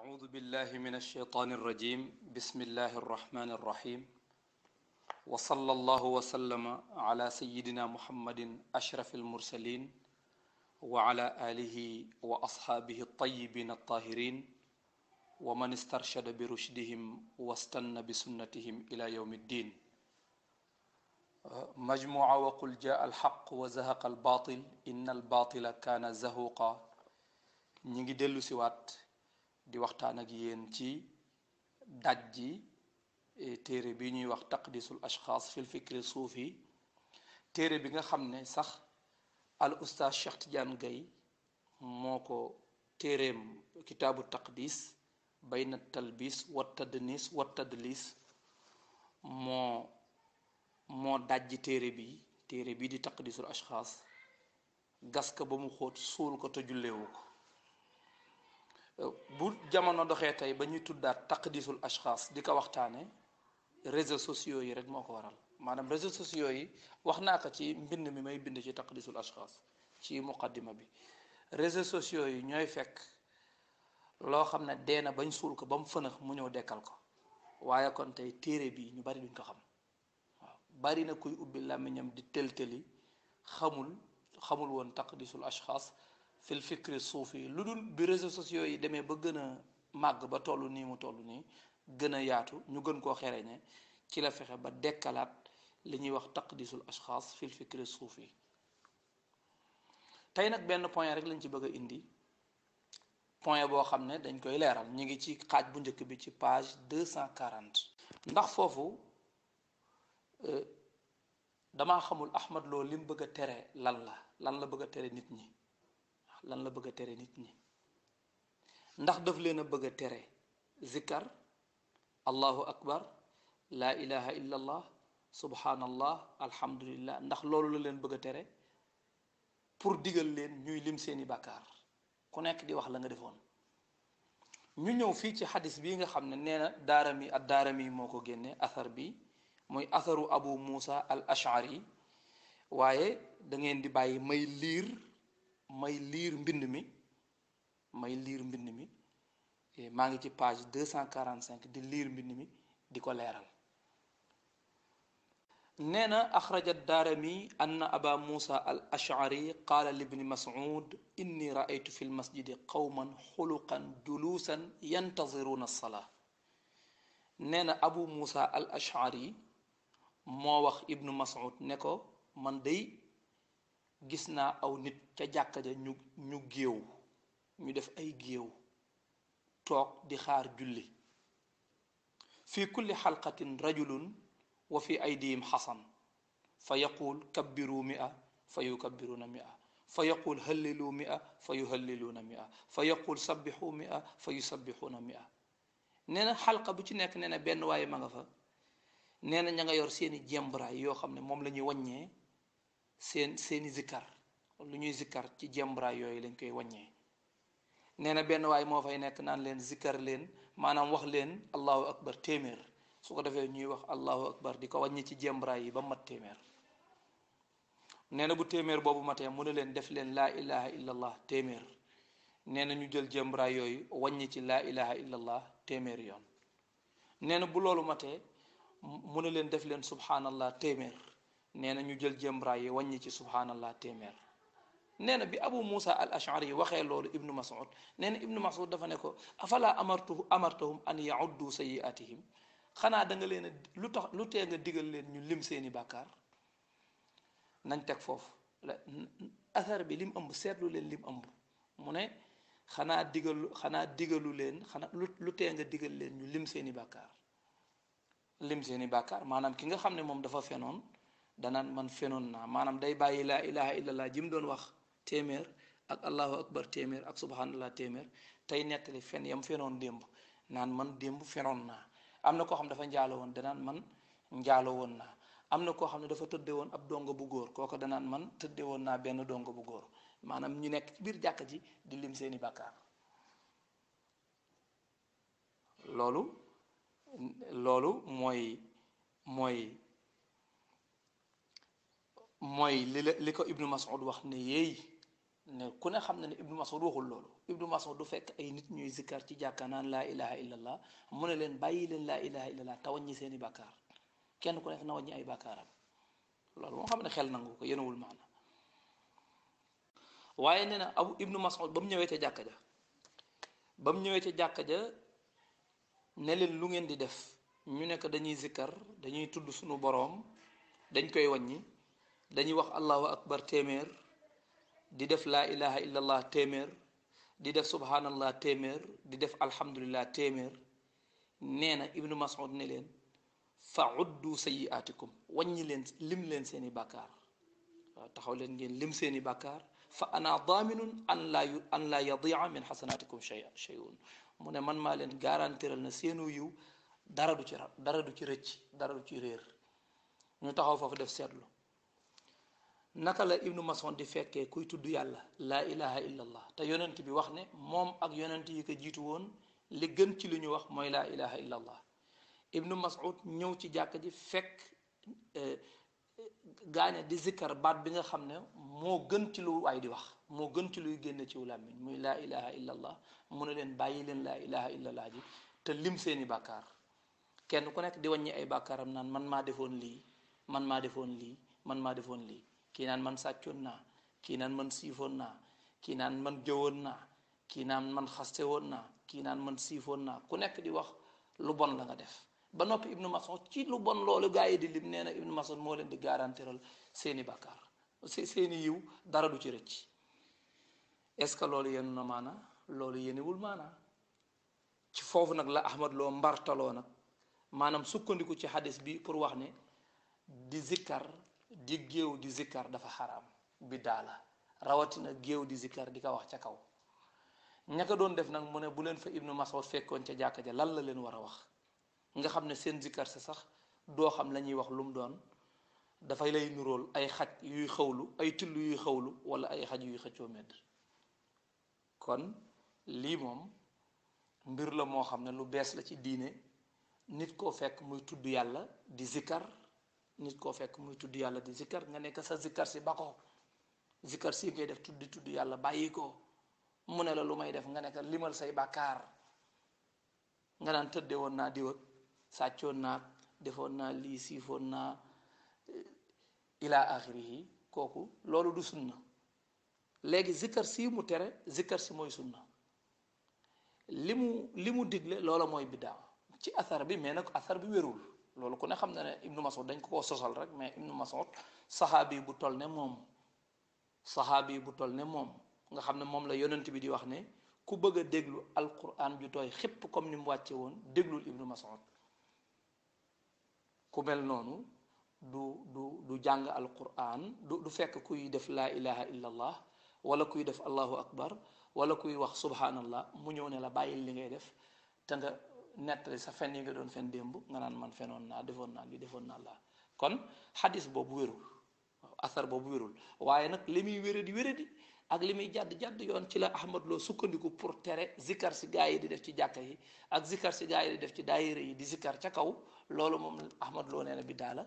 أعوذ بالله من الشيطان الرجيم بسم الله الرحمن الرحيم وصلى الله وسلم على سيدنا محمد أشرف المرسلين وعلى آله وأصحابه الطيبين الطاهرين ومن استرشد برشدهم واستنى بسنتهم إلى يوم الدين مجموعة وقل جاء الحق وزهق الباطل إن الباطل كان زهوقا نيجي دلو سوات di waxtaan ak yéen ci dajji téere bi ñuy wax taqdisul ashxaas fil fikri suufi téere bi nga xam ne sax al ustaaz Cheikh Tidiane Gaye moo ko téereem kitaabu taqdis bayna talbis wa tadnis wa tadlis moo dajji téere bi di taqdisul ashxaas gas ko ba mu xóot suul ko te julleewu ko bu jamono doxee tey ba ñuy tuddaat taqdisul ashxaas di ko waxtaane réseaux sociaux yi rek moo ko waral maanaam réseaux sociaux yi wax naa ko ci mbind mi may bind ci taqdisul ashxaas ci muqaddima bi réseaux sociaux yi ñooy fekk loo xam ne dee na bañ suul ko ba mu fënax mu ñëw dekkal ko waaye kon tey téere bi ñu bari duñ ko xam waaw bari na kuy ubbi làmmiñam di tëltëli xamul woon taqdisul ashxaas fil fikri suufi lu dul bi réseaux sociaux yi demee ba gën a màgg ba toll nii mu toll nii gën a yaatu ñu gën koo xereñe ci la fexe ba dekkalaat li ñuy wax taqdisul ashxaas fil fikri suufi tey nag benn point rek lañ ci bëgg a indi point boo xam ne dañ koy leeral ñu ngi ci xaaj bu njëkk bi ci page 240 ndax foofu damaa xamul Ahmad Lo li mu bëgg a tere lan la bëgg a tere nit ñi lan la bëgg a tere nit ñi ndax daf leen a bëgg a tere zikkar allahu akbar laa ilaha illa allah subhanallah alhamdulillah ndax loolu la leen bëgg a tere pour digal leen ñuy lim seeni bàkkaar ku nekk di wax la nga defoon ñu ñëw fii ci xadis bii nga xam ne nee na daarami moo ko génne athar bi mooy atharu abu muusa al ashari waaye da ngeen di bàyyi may liir mbind mi maa ngi ci page 245 di liir mbind mi di ko leeral nee na axraja daarami anna aba muusa al ashari qaala libni mas'ud inni raaytu fi lmasjidi qawman xuluqan juluusan yantaziruna alsalaa nee na abu muusa al ashari moo wax ibnu mas'ud ne ko man day gis naa aw nit ca jàkka ja ñu géew ñu def ay géew toog di xaar julli fi kulli xalqatin rajulun wa fi aydihim xasan fa yaqul kabbiru mia fa yukabbiruna mia fa yaqul hallilu mia fa yuhalliluuna mia fa yaqul sabbixu mia fa yusabbixuuna mia nee na xalqa bu ci nekk nee na benn waaye ma nga fa nee na ña nga yor seeni jembraay yoo xam ne moom la ñuy wàññee seeni zikkar lu ñuy zikkar ci jembraay yooyu lañ koy wàññee nee na benn waay moo fay nekk naan leen zikkar leen maanaam wax leen allahu akbar téeméer su ko defee ñuy wax allahu akbar di ko wàññi ci jembraay yi ba mat téeméer nee na bu téeméer boobu matee mu ne leen def leen laa ilaha illallah téeméer nee na ñu jël jembraay yooyu wàññi ci laa ilaha illallah téeméer yoon nee na bu loolu matee mu ne leen def leen subhanallah téeméer nee na ñu jël jembraay yi wàññi ci subhanallah téeméer nee na bi abu muusa al ashari yi waxee loolu ibnu mas'ud nee na ibnu mas'ud dafa ne ko afala amartahum an yauddu sayiatihim xanaa da nga leen a lu tee nga digal leen ñu lim seeni bàkkaar nañ teg foofu athar bi lim ëmb seetlu leen lim ëmb mu ne xanaa digalu leen lu tee nga digal leen ñu lim seeni bàkkaar maanaam ki nga xam ne moom dafa fenoon danaan man fenoon naa maanaam day bàyyi laa ilaha illallah ji mu doon wax téeméer ak allahu akbar téeméer ak subhanallah téeméer tey nettali fen yam fenoon démb naan man démb fenoon naa am na koo xam ne dafa njaalo woon danaan man njaalo woon naa am na koo xam ne dafa tëdde woon ab dongo bu góor kooko danaan man tëdde woon naa benn dongo bu góor maanaam ñu nekk ci biir jàkka ji di lim seeni bàkkaar loolu mooy li ko ibnu mas'ud wax ne yéey ne ku ne xam na ne Ibnu Mas'ud waxul loolu. Ibnu Mas'ud du fekk ay nit ñuy zikkar ci jàkka naan laa ilaha illallah mu ne leen bàyyi leen laa ilaha illallah te wàññi seeni bàkkaar kenn ku nekk na wàññi ay bàkkaaram loolu moo xam ne xel nangu ko yenewul maana waaye nee na abu Ibnu Mas'ud ba mu ñëwee ca jàkka ja ba mu ñëwee ca jàkka ja ne leen lu ngeen di def ñu nekk dañuy zikkar dañuy tudd suñu boroom dañ koy wàññi dañuy wax allahu akbar téeméer di def laa ilaha illallah téeméer di def subhanallah téeméer di def alhamdulillah téeméer nee na Ibnu Mas'ud ne leen fa uddu sayyi'atikum wàññi leen lim leen seeni bàkkaar waaw taxaw leen ngeen lim seeni bàkkaar fa ana daminun an la yadia min xasanatikum shay'un mu ne man maa leen garantiral na seenu yiw dara du ci dara du ci rëcc dara du ci réer ñu taxaw foofu def seetlu naka la Ibnu Mas'ud di fekkee kuy tudd yàlla laa ilaha illallah te yonent bi wax ne moom ak yonent yi ko jiitu woon li gën ci li ñu wax mooy laa ilaha illallah Ibnu Mas'ud ñëw ci jàkka ji fekk gaaña di zikkar baat bi nga xam ne moo gën ci lu waay di wax moo gën ci luy génne ci làmmiñ muy laa ilaha illallah mu ne leen bàyyi leen laa ilaha illallah ji te lim seeni bàkkaar kenn ku nekk di wàññi ay bàkkaaram naan man maa defoon lii man maa defoon lii man maa defoon lii kii naan man sàccoon naa kii naan man siifoon naa kii naan man jëwoon naa kii naan man xaste woon naa kii naan man siifoon naa ku nekk di wax lu bon la nga def ba noppi Ibnu Mas'ud ci lu bon loolu gaa yi di lim nee na Ibnu Mas'ud moo leen di garantiral seeni bàkkaar seeni yiw dara du ci rëcc est-ce que loolu yenu na maana loolu yeniwul maana ci foofu nag la Ahmad Lo mbartaloo nag maanaam sukkandiku ci xadis bi pour wax ne di zikkar di géew di zikkar dafa xaraam biddaa la rawatina géew di zikkar di ko wax ca kaw ña ko doon def nag mu ne bu leen fa Ibnu Mas'ud fekkoon ca jàkka ja lan la leen war a wax nga xam ne seen zikkar si sax doo xam la ñuy wax lu mu doon dafay lay nuróol ay xaj yuy xawlu ay till yuy xawlu wala ay xaj yuy xëccoo medd kon lii moom mbir la moo xam ne lu bees la ci diine nit koo fekk muy tudd yàlla di zikkar nit koo fekk muy tudd yàlla di zikkar nga nekk sa zikkar si ba ko zikkar si ngay def tudd yàlla bàyyi ko mu ne la lu may def nga nekk limal say bàkkaar nga naan tëdde woon naa diw ak sàccoon naa defoon naa lii siifoon naa ila axirihi kooku loolu du sunna léegi zikkar si mu tere zikkar si mooy sunna li mu digle loola mooy biddaa ci athar bi mais nag athar bi wérul loolu ku ne xam na ne Ibnu Mas'ud dañ ko koo sosal rek mais Ibnu Mas'ud saxaabi bu toll ne moom nga xam ne moom la yonent bi di wax ne ku bëgg a déglu alquran ju tooy xépp comme ni mu wàcce woon déglul Ibnu Mas'ud ku mel noonu du jàng alquran du fekk kuy def laa ilaha illallah wala kuy def allahu akbar wala kuy wax subhanallah mu ñëw ne la bàyyil li ngay def te nga nettali sa fen yi nga doon fen démb nga naan man fenoon naa defoon naa lii defoon naa laa kon xadis boobu wérul waaw asar boobu wérul waaye nag li muy wéradi ak li muy jàdd yoon ci la Ahmad Lo sukkandiku pour tere zikkar si gaa yi di def ci jàkka yi ak zikkar si gaa yi di def ci daayira yi di zikkar ca kaw loolu moom Ahmad Lo nee na biddaa la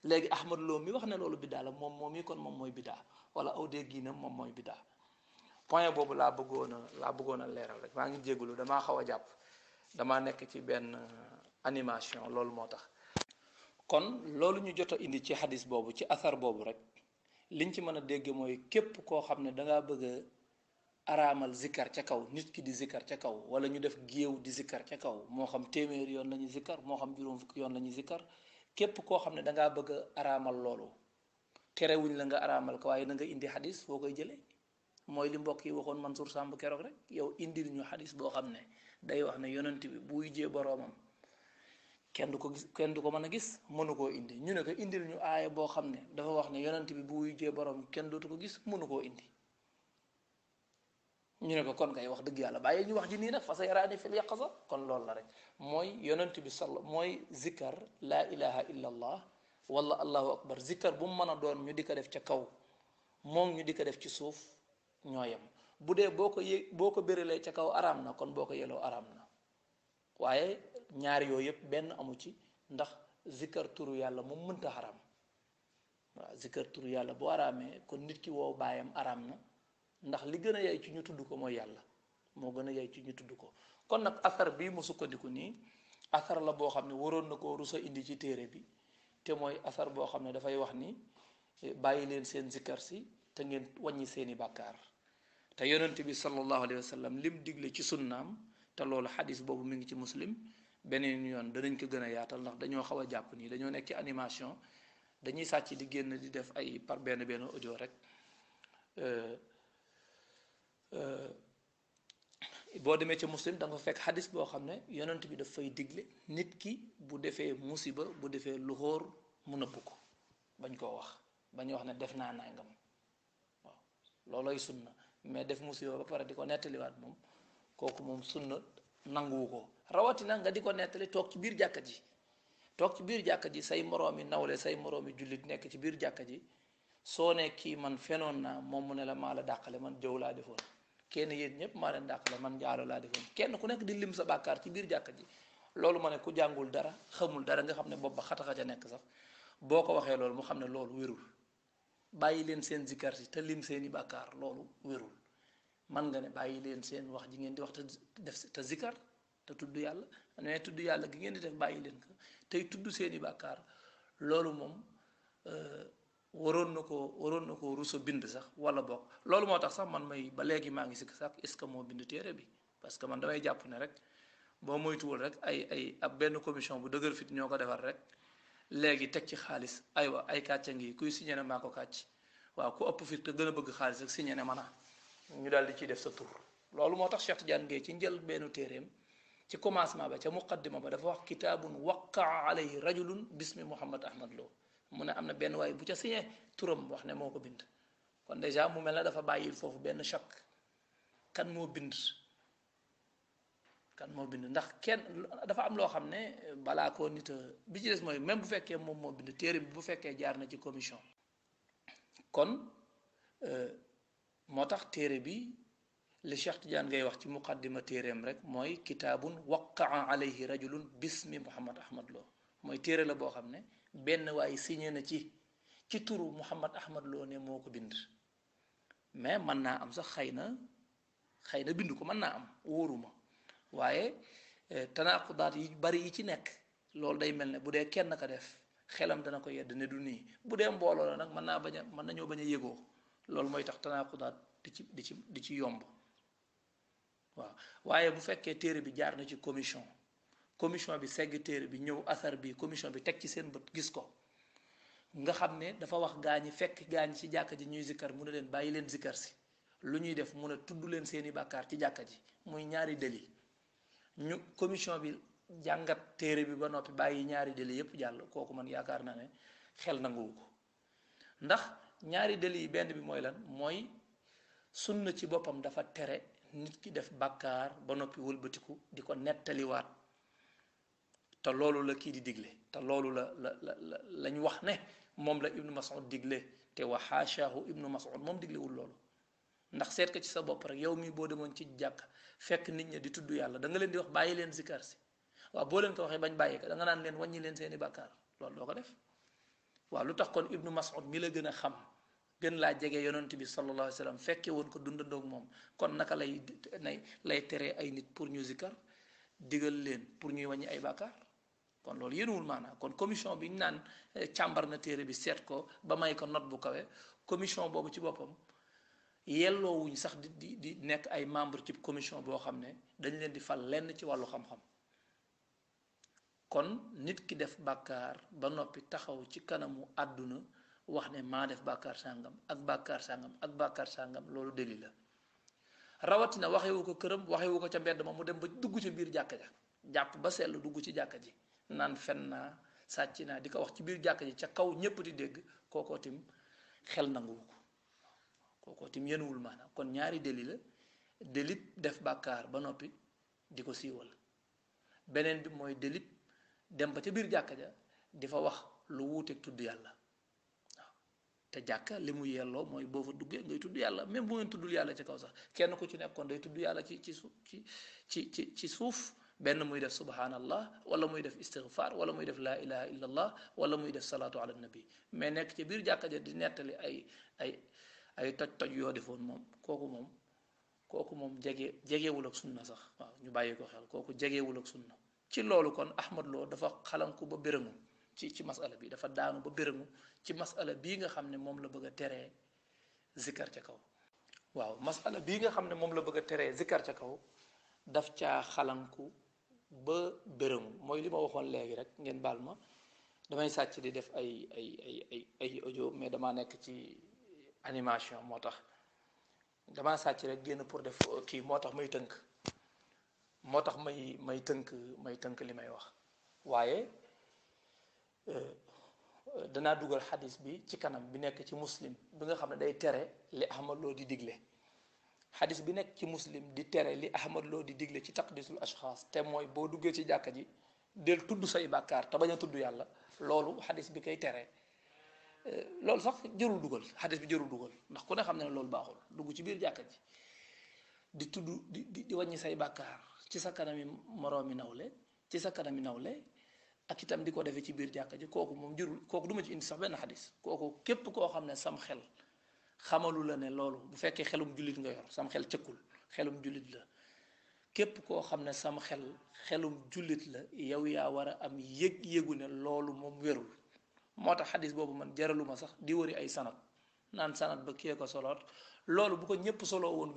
léegi Ahmad Lo mi wax ne loolu biddaa la moom yi kon moom mooy biddaa wala aw dégginam moom mooy biddaa point boobu laa bëggoon a leeral rek maa ngi jégalu damaa xaw a jàpp damaa nekk ci benn animation loolu moo tax kon loolu ñu jot a indi ci xadis boobu ci asar boobu rek liñ ci mën a dégg mooy képp koo xam ne dangaa bëgg a araamal zikkar ca kaw nit ki di zikkar ca kaw wala ñu def géew di zikkar ca kaw moo xam téeméeri yoon la ñuy zikkar moo xam juróom fukki yoon la ñuy zikkar képp koo xam ne dangaa bëgg a araamal loolu terewuñ la nga araamal ko waaye na nga indi xadis foo koy jëlee mooy li mbokk yi waxoon Mansour Samb keroog rek yow indil ñu xadis boo xam ne day wax ne yonent bi bu wujjee boroomam kenn du ko gis kenn du ko mën a gis mënu koo indi ñu ne ko indil ñu aaya boo xam ne dafa wax ne yonent bi bu wujjee boroomam kenn dootu ko gis mënu koo indi ñu ne ko kon kay wax dëgg yàlla bàyyi ñu wax ji nii nag fa sayaraani fil yaqaza kon loolu la rek mooy yonent bi mooy zikkar laa ilaha illa allah wala allahu akbar zikkar bu mu mën a doon ñu di ko def ca kaw moom ñu di ko def ci suuf ñoo yem bu dee boo ko béralee ca kaw araam na kon boo ko yeloo araam na waaye ñaar yooyu yëpp benn amu ci ndax zikkar turu yàlla moom mënta xaraam waaw zikkar turu yàlla bu araamee kon nit ki woo baayam araam na ndax li gën a yay ci ñu tudd ko mooy yàlla moo gën a yay ci ñu tudd ko kon nag asar bii mu sukkandiku nii asar la boo xam ne waroon na koo rusa indi ci téere bi te mooy asar boo xam ne dafay wax ni bàyyi leen seen zikkar si te ngeen wàññi seeni bàkkaar te yonent bi sallallahu alayhi wa sallam lim digle ci sunnaam te loolu xadis boobu mi ngi ci muslim beneen yoon danañ ko gën a yaatal ndax dañoo xaw a jàpp nii dañoo nekk ci animation dañuy sàcc di génn di def ay par benn audio rek boo demee ci muslim da nga fekk xadis boo xam ne yonent bi daf fay digle nit ki bu defee musiba bu defee lu xóor mu nëbb ko bañ koo wax bañ wax ne def naa nangam waaw looloy sunna mais def musiba ba pare di ko nettaliwaat moom kooku moom sunna nanguwu ko rawatina nga di ko nettali toog ci biir jàkka ji toog ci biir jàkka ji say moroomi nawle say moroomi jullit nekk ci biir jàkka ji soo ne kii man fenoon naa moom mu ne la maa la dàqale man jëw laa defoon kenn yéen ñëpp maa leen dàqale man njaalo laa defoon kenn ku nekk di lim sa bàkkaar ci biir jàkka ji loolu ma ne ku jàngul dara xamul dara nga xam ne bopp ba xataxaja nekk sax boo ko waxee loolu mu xam ne loolu wérul bàyyi leen seen zikkar si te lim seeni bàkkaar loolu wérul man nga ne bàyyi leen seen wax ji ngeen di wax te def te zikkar te tudd yàlla mais tudd yàlla gi ngeen di def bàyyi leen ko tey tudd seeni bàkkaar loolu moom waroon na ko rusa bind sax wala bokk loolu moo tax sax man may ba léegi maa ngi sikk sax est-ce que moo bind téere bi parce que man damay jàpp ne rek boo moytuwul rek ay ab benn commission bu dëgër fit ñoo ko defar rek léegi teg ci xaalis aywa ay kàcca ngi kuy signé ne maa ko kàcc waaw ku ëpp fit te gën a bëgg xaalis rek signé ne mana ñu daal di ciy def sa tur loolu moo tax Cheikh Tidiane Gaye ci njël benn téeréem ci commencement ba ca muqaddima ba dafa wax kitaabun waqaa alayhi rajulun bismi Muhammad Ahmad Lo mu ne am na benn waaye bu ca signé turam wax ne moo ko bind kon dèjà mu mel ne dafa bàyyil foofu benn choc kan moo bind ndax kenn dafa am loo xam ne balaa koo nit bi ci des mooy même bu fekkee moom moo bind téere bi bu fekkee jaar na ci commission kon moo tax téere bi li Cheikh Tidiane ngay wax ci muqaddima téereem rek mooy kitaabun waqaa alayhi rajulun bismi Muhammad Ahmad Lo mooy téere la boo xam ne benn waaye signé na ci turu Muhammad Ahmad Lo ne moo ko bind mais mën naa am sax xëy na bind ko mën naa am wóoruma waaye tanaaqudaat yi bari yi ci nekk loolu day mel ne bu dee kenn ka def xelam dana ko yedd ne du nii bu dee mbooloo la nag mën nañoo bañ a yëgoo loolu mooy tax tanaaqudaat di ci yomb waaw waaye bu fekkee téere bi jaar na ci commission bi segg téere bi ñëw asar bi commission bi teg ci seen bët gis ko nga xam ne dafa wax gaañi fekk gaañi ci jàkka ji ñuy zikkar mu ne leen bàyyi leen zikkar si lu ñuy def mu ne tudd leen seeni bàkkaar ci jàkka ji muy ñaari deli ñu commission bi jàngat téere bi ba noppi bàyyi ñaari deli yépp jàll kooku man yaakaar naa ne xel nanguwu ko ndax ñaari deli yi benn bi mooy lan mooy sunna ci boppam dafa tere nit ki def bàkkaar ba noppi wëlbatiku di ko nettaliwaat te loolu la kii di digle te loolu lañ wax ne moom la ibnu Mas'ud digle te wa xaashaahu ibnu Mas'ud moom diglewul loolu ndax seet ko ci sa bopp rek yow mii boo demoon ci jàkk fekk nit ñi di tudd yàlla da nga leen di wax bàyyi leen zikar si waaw boo leen ko waxee bañ bàyyi ko da nga naan leen wàññi leen seeni bàkkaar loolu doo ko def waaw lu tax kon ibnu Mas'ud mi la gën a xam gën laa jege yonent bi sallallahu alayhi wa sallam fekke woon ko dundandoog moom kon naka lay teree ay nit pour ñu zikar digal leen pour ñuy wàññi ay bàkkaar kon loolu yéenuwul maanaam kon commission bi ñu naan càmbar na téere bi seet ko ba may ko note bu kawe commission boobu ci boppam yelloowuñ sax di nekk ay membre ci commission boo xam ne dañ leen di fal lenn ci wàllu xam-xam kon nit ki def bàkkaar ba noppi taxaw ci kanamu àdduna wax ne maa def bàkkaar sàngam ak bàkkaar sàngam ak bàkkaar sàngam loolu deli la rawatina waxewu ko këram waxewu ko ca mbedd ma mu dem ba dugg ci biir jàkka ja jàpp ba seetlu dugg ci jàkka ji naan fen naa sàcc naa di ko wax ci biir jàkka ji ca kaw ñépp di dégg kookoo tim xel nanguwu ko kookoo tim yenuwul maanaam kon ñaari deli la delit def bàkkaar ba noppi di ko siiwal beneen bi mooy delit dem ba ca biir jàkka ja di fa wax lu wuuteeg tudd yàlla waaw te jàkka li mu yelloo mooy boo fa duggee ngay tudd yàlla même bu ngeen tuddul yàlla ci kaw sax kenn ku ci nekkoon day tudd yàlla ci suuf benn muy def subhanallah wala muy def istighfar wala muy def laa ilaha illa allah wala muy def salaatu ala nabi mais nekk ci biir jàkka ja di nettali ay toj-toj yoo defoon moom kooku moom jegewul ak sunna sax waaw ñu bàyyi ko xel kooku jegewul ak sunna ci loolu kon Ahmad Lo dafa xalanku ba bérëngu ci masala bi dafa daanu ba bérëngu ci masala bii nga xam ne moom la bëgg a teree zikkar ca kaw waaw masala bii nga xam ne moom la bëgg a teree zikkar ca kaw daf caa xalanku ba bérëngu mooy li ma waxoon léegi rek ngeen baal ma damay sàcc di def ay audio mais damaa nekk ci animation moo tax damaa sàcc rek génn pour def kii moo tax may tënk may tënk li may wax waaye danaa dugal xadis bi ci kanam bi nekk ci muslim bi nga xam ne day tere li Ahmad Lo di digle xadis bi nekk ci muslim di tere li Ahmad Lo di digle ci taqdisul ashxaas te mooy boo duggee ci jàkka ji del tudd say bàkkaar te bañ a tudd yàlla loolu xadis bi koy tere loolu sax jërul dugal xadis bi jërul dugal ndax ku ne xam ne loolu baaxul dugg ci biir jàkka ji di tudd di wàññi say bàkkaar ci sa kanami moroomi nawle ci sa kanami nawle ak itam di ko defee ci biir jàkka ji kooku moom jërul kooku du ma ci indi sax benn xadis kooku képp koo xam ne sam xel xamalu la ne loolu bu fekkee xelum jullit nga yor sam xel cëkkul xelum jullit la képp koo xam ne sam xelum jullit la yow yaa war a am yëgu ne loolu moom wérul moo tax xadis boobu man jaraluma sax di wëri ay sanat naan sanat ba kii ko soloot loolu bu ko ñëpp soloo woon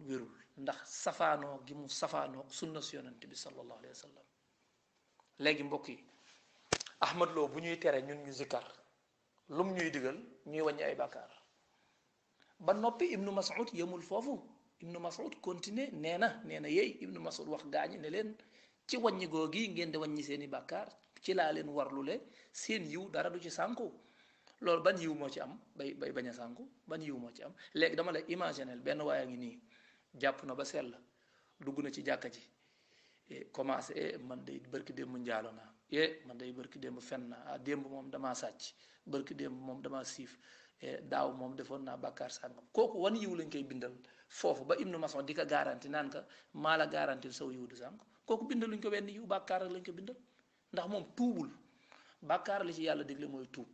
wérul ndax safaanoo gi mu safaanoo sunna si yonent bi sallallahu alayhi wa sallam léegi mbokk yi Ahmad Lo bu ñuy tere ñun ñu zikkar lum ñuy digal ñuy wàññi ay bàkkaar ba noppi Ibnu Mas'ud yemul foofu Ibnu Mas'ud continué nee na yeey Ibnu Mas'ud wax gaañi ne leen ci wàññi googi ngeen di wàññi seeni bàkkaar ci laa leen warlule seen yiw dara du ci sànku loolu ban yiw moo ci am bay bañ a sànku ban yiw moo ci am léegi dama lay imaginer benn waaye a ngi nii jàpp na ba sell dugg na ci jàkka ji commencé man day bërki démb njaalo naa man day bërki démb fen naa démb moom damaa sàcc bërki démb moom damaa siif daaw moom defoon naa bàkkaar sàngam kooku wan yiw lañ koy bindal foofu ba Ibnu Mas'ud di ko garanti naan ka maa la garanti saw yiw du sànk kooku bindal luñ ko wenn yiw bàkkaar lañ ko bindal ndax moom tuubul bàkkaar li ci yàlla digle mooy tuub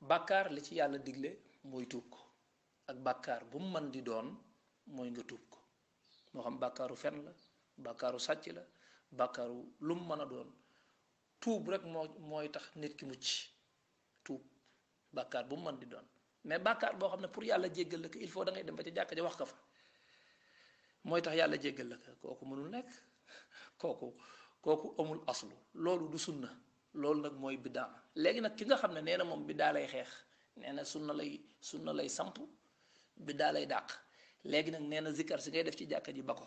bàkkaar li ci yàlla digle mooy tuub ko ak bàkkaar bu mu mën di doon mooy nga tuub ko moo xam bàkkaaru fen la bàkkaaru sàcc la bàkkaaru lu mu mën a doon tuub rek mooy tax nit ki mucc tuub bàkkaar bu mu mën di doon mais bàkkaar boo xam ne pour yàlla jéggal la ko il faut da ngay dem ba ca jàkka ja wax ko fa mooy tax yàlla jéggal la ko kooku mënul nekk kooku amul aslu loolu du sunna loolu nag mooy biddaa léegi nag ki nga xam ne nee na moom biddaa lay xeex nee na sunna lay samp biddaa lay dàq léegi nag nee na zikkar si ngay def ci jàkka ji ba ko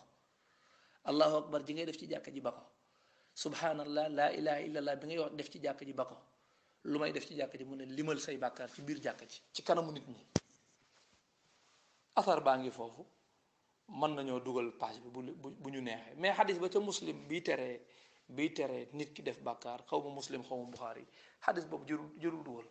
allahu akbar ji ngay def ci jàkka ji ba ko subhanallah laa ilaha illallah bi ngay wax def ci jàkka ji ba ko lu may def ci jàkka ji mu ne limal say bàkkaar ci biir jàkka ji ci kanamu nit ñi asar baa ngi foofu mën nañoo dugal page bi bu ñu neexee mais xadis ba ca muslim bii teree nit ki def bàkkaar xaw ma muslim xaw ma buxaari xadis boobu jërul dugal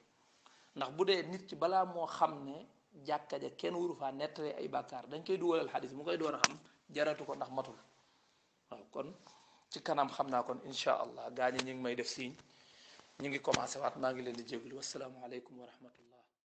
ndax bu dee nit ki balaa moo xam ne jàkka ja kenn waru faa nettalee ay bàkkaar dañ koy dugalal xadis mu koy door a xam jaratu ko ndax matul waaw kon ci kanam xam naa kon incha allah gaa ñi ñu ngi may def signe ñu ngi commencé waat maa ngi leen di jégalu wassalaamu aleykum wa rahmatullah